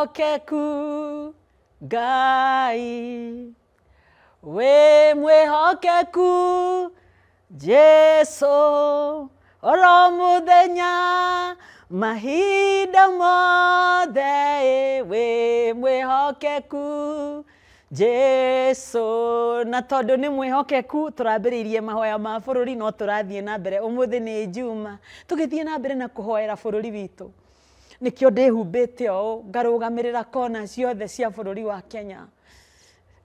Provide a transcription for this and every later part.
mwĩhokeku Ngai, wĩ mwĩhokeku Jesu, oro mũthenya mahinda mothe, wĩ mwĩhokeku Jesu. Na tondũ nĩ mwĩhokeku, tũrambĩrĩirie mahoya ma bũrũri no tũrathiĩ na mbere. Ũmũthĩ nĩ Juma, tũgĩthiĩ na mbere na kũhoera bũrũri witũ. Nĩkĩo ndĩhumbĩte ũũ, ngarũgamĩrĩra kona ciothe cia bũrũri wa Kenya.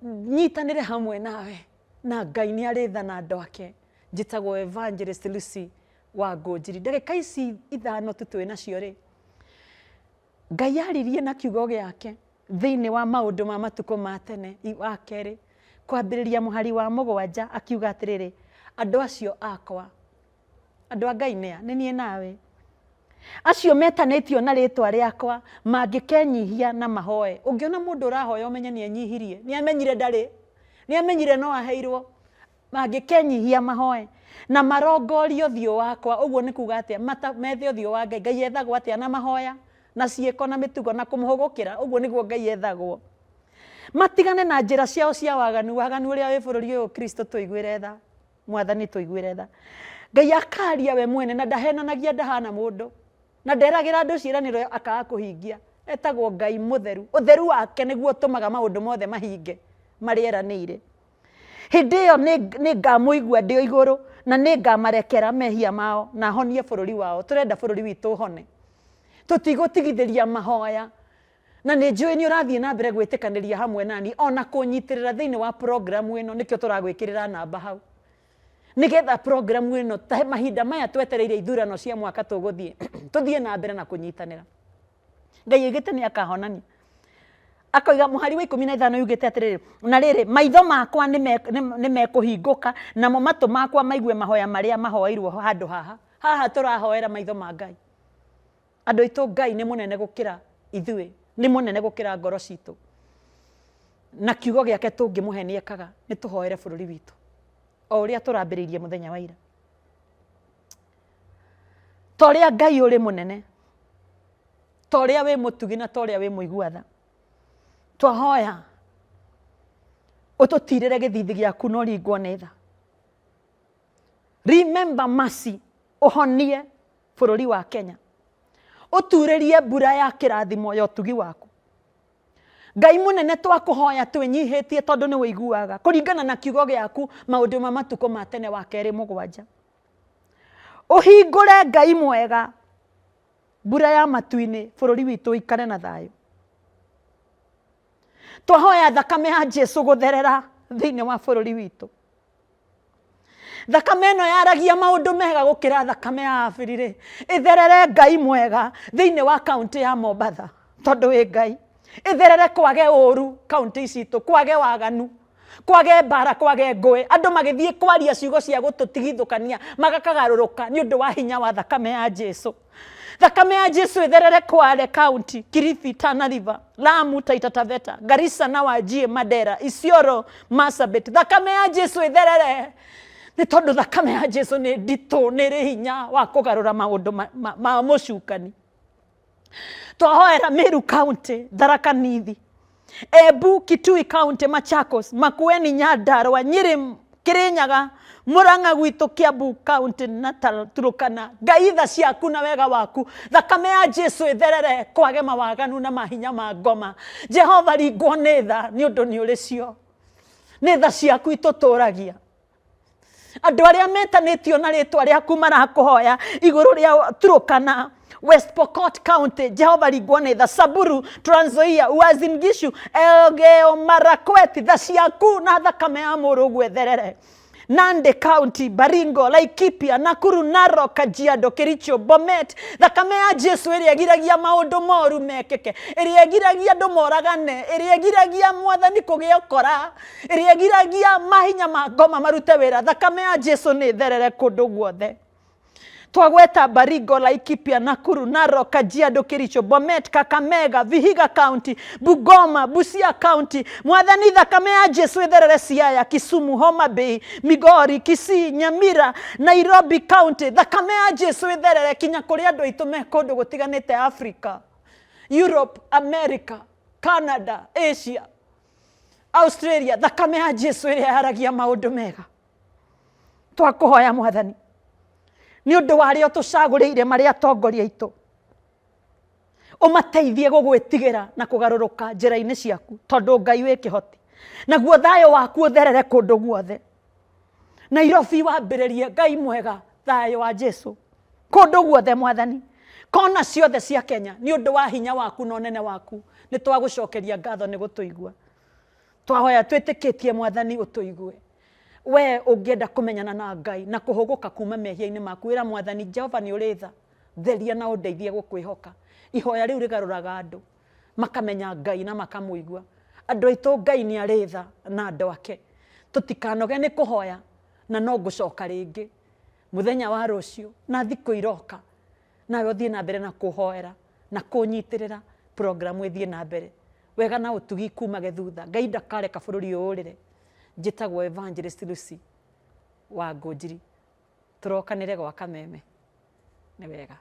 Nyitanĩre hamwe nawe, na Ngai nĩ arĩ tha na andũ ake. Njĩtagwo Evangelist Lucy wa Ngũnjiri. Ndagĩka ici ithano tu twĩ nacio rĩ, Ngai aririe na kiugo gĩake thĩinĩ wa maũndũ ma matukũ ma tene wa kerĩ, kwambĩrĩria mũhari wa 7 akiuga atĩrĩrĩ, andũ acio akwa, andũ a Ngai nĩa? Nĩ niĩ nawe. Acio metanĩtio na rĩtwa rĩakwa mangĩkenyihia na mahoe. Ũngĩona mũndũ ũrahoya ũmenye nĩ enyihirie, nĩ amenyire ndarĩ, nĩ amenyire no aheirwo. Mangĩkenyihia mahoe na marongorie ũthiũ wakwa, ũguo nĩ kuga atĩa? Methe ũthiũ wa Ngai. Ngai ethagwo atĩa? Na mahoya, na ciĩko, na mĩtugo, na kũmũhũgũkĩra. Ũguo nĩguo Ngai ethagwo. Matigane na njĩra ciao cia waganu, waganu ũrĩa wĩ bũrũri ũyũ. Kristo tũiguĩre tha. Mwathani tũiguĩre tha. Ngai akaria we mwene na ndahenanagia, ndahana mũndũ na nderagĩra andũ ciĩranĩro akaga kũhingia. Etagwo Ngai mũtheru. Ũtheru wake nĩguo ũtũmaga maũndũ mothe mahinge marĩa eranĩire. Hĩndĩ ĩyo nĩ ngamũigua ndĩ o igũrũ na nĩ ngamarekera mehia mao na honie bũrũri wao. Tũrenda bũrũri witũ ũhone. Tũtigũtigithĩria mahoya. Na nĩ njũĩ nĩ ũrathiĩ na mbere gwĩtĩkanĩria hamwe nani ona kũnyitĩrĩra thĩinĩ wa programu ĩno, nĩkĩo tũragwĩkĩrĩra namba hau. Nĩgetha programu ĩno ta mahinda maya twetereire ithurano cia mwaka tũgũthiĩ, tũthiĩ na mbere na kũnyitanĩra. Ngai oigĩte nĩ akahonania. Akoiga mũhari wa 15 yugĩte atĩrĩrĩ, na rĩrĩ, maitho makwa nĩ mekũhingũka, namo matũ makwa maigue mahoya marĩa mahoeirwo handũ haha. Haha tũrahoera maitho ma Ngai. Andũ aitũ, Ngai nĩ mũnene gũkĩra ithuĩ, nĩ mũnene gũkĩra ngoro citũ. Na kiugo gĩake tũngĩmũhe nĩ ekaga. Nĩ tũhoere bũrũri witũ. O ũrĩa tũrambĩrĩirie mũthenya wa ira. Ta ũrĩa Ngai ũrĩ mũnene, ta ũrĩa wĩ mũtugi na ta ũrĩa wĩ mũigua tha. Twahoya ũtũtirĩre gĩthithi gĩaku na ũringwo nĩ tha. Remember mercy, ũhonie bũrũri wa Kenya. Ũturĩrie mbura ya kĩrathimo ya ũtugi waku. Ngai mũnene, twakũhoya twĩnyihĩtie tondũ nĩ ũiguaga kũringana na kiugo gĩaku maũndũ ma matukũ ma tene wa kerĩ 7. Ũhingũre Ngai mwega mbura ya matu-inĩ, bũrũri witũ ũikare na thayũ. Twahoya thakame ya Jesu gũtherera thĩinĩ wa bũrũri witũ. Thakame ĩno yaragia maũndũ mega gũkĩra thakame ya Abiri rĩ, ĩtherere Ngai mwega thĩinĩ wa kaũntĩ ya Mombatha, tondũ wĩ Ngai. Ĩtherere kwage ũru kaũntĩ citũ, kwage waganu, kwage mbara, kwage ngũĩ. Andũ magĩthiĩ kwaria ciugo cia gũtũtigithũkania magakagarũrũka nĩ ũndũ wa hinya wa thakame ya Jesu. Thakame ya Jesu ĩtherere Kwale County, Kilifi, Tana River, Lamu, Taita Taveta, Garissa na Wajir, Mandera, Isiolo, Marsabit. Thakame ya Jesu ĩtherere nĩ tondũ thakame ya Jesu nĩ nditũ, nĩ ĩrĩ hinya wa kũgarũra maũndũ ma mũcukani. Twahoera Meru County, Tharaka Nithi, Embu, Kitui County, Machakos, Makueni, Nyandarua, Nyeri, Kirinyaga, Murang'a gwitũ, Kiambu County na Turkana. Ngai tha ciaku na wega waku, thakame ya Jesu ĩtherere kwage mawaganu na mahinya ma ngoma. Jehova ringwo nĩ tha nĩ ũndũ nĩ ũrĩ cio, nĩ tha ciaku itũtũragia. Andũ arĩa metanĩtio na rĩtwa rĩaku marakũhoya igũrũ rĩa Turkana, West Pokot County, Jehova ringwo nĩ tha. Samburu, Trans Nzoia, Uasin Gishu, Elgeyo Marakwet, tha ciaku na thakame ya mũrũguo ĩtherere. Nandi County, Baringo, Laikipia, Nakuru, Narok, Kajiado, Kericho, Bomet, thakame ya Jesu ĩrĩa ĩgiragia maũndũ moru mekĩke, ĩrĩa ĩgiragia andũ moragane, ĩrĩa ĩgiragia mwathani kũgĩa ũkora, ĩrĩa ĩgiragia mahinya ma ngoma marute wĩra, thakame ya Jesu nĩ ĩtherere kũndũ guothe. Twagweta Baringo, Laikipia, Nakuru, Narok, Kajiado, Kericho, Bomet, Kakamega, Vihiga County, Bungoma, Busia County. Mwathani thakame ya Jesu ĩtherere Siaya, Kisumu, Homa Bay, Migori, Kisii, Nyamira, Nairobi County. Thakame ya Jesu ĩtherere kinya kũrĩ andũ aitũ me kũndũ gũtiganĩte Africa, Europe, America. Canada, Asia, Australia, thakame ya Jesu ĩrĩa yaragia maũndũ mega. Twakũhoya Mwathani nĩ ũndũ wa arĩa ũtũcagũrĩire marĩ atongoria aitũ, ũmateithie gũgwĩtigĩra na kũgarũrũka njĩra-inĩ ciaku, tondũ Ngai wĩ kĩhoti. Naguo thayũ waku ũtherere kũndũ guothe. Nairobi wambĩrĩrie, Ngai mwega, thayũ wa Jesu kũndũ guothe Mwathani, kona ciothe cia Kenya, nĩ ũndũ wa hinya waku na ũnene waku. Nĩ twagũcokeria ngatho nĩ gũtũigua. Twahoya twĩtĩkĩtie Mwathani ũtũigue. We ũngĩenda kũmenyana na Ngai na kũhũgũka kuma mehia-inĩ maku, wĩra Mwathani Jehova nĩ ũrĩ tha, theria na ũndeithie gũkwĩhoka. Ihoya rĩu rĩgarũraga andũ makamenya Ngai na makamũigua. Andũ aitũ Ngai nĩ arĩ tha na andũ ake. Tũtikanoge nĩ kũhoya na no ngũcoka rĩngĩ mũthenya wa rũciũ na thikũ iroka, nawe ũthiĩ na mbere na kũhoera na kũnyitĩrĩra programu ĩthiĩ na mbere. Wega na ũtugi kumage thutha. Ngai ndakareka bũrũri ũyũ ũrĩre. Njĩtagwo Evangelist Lucy wa Ngũnjiri. Tũrokanĩre gwa Kameme. Nĩ wega.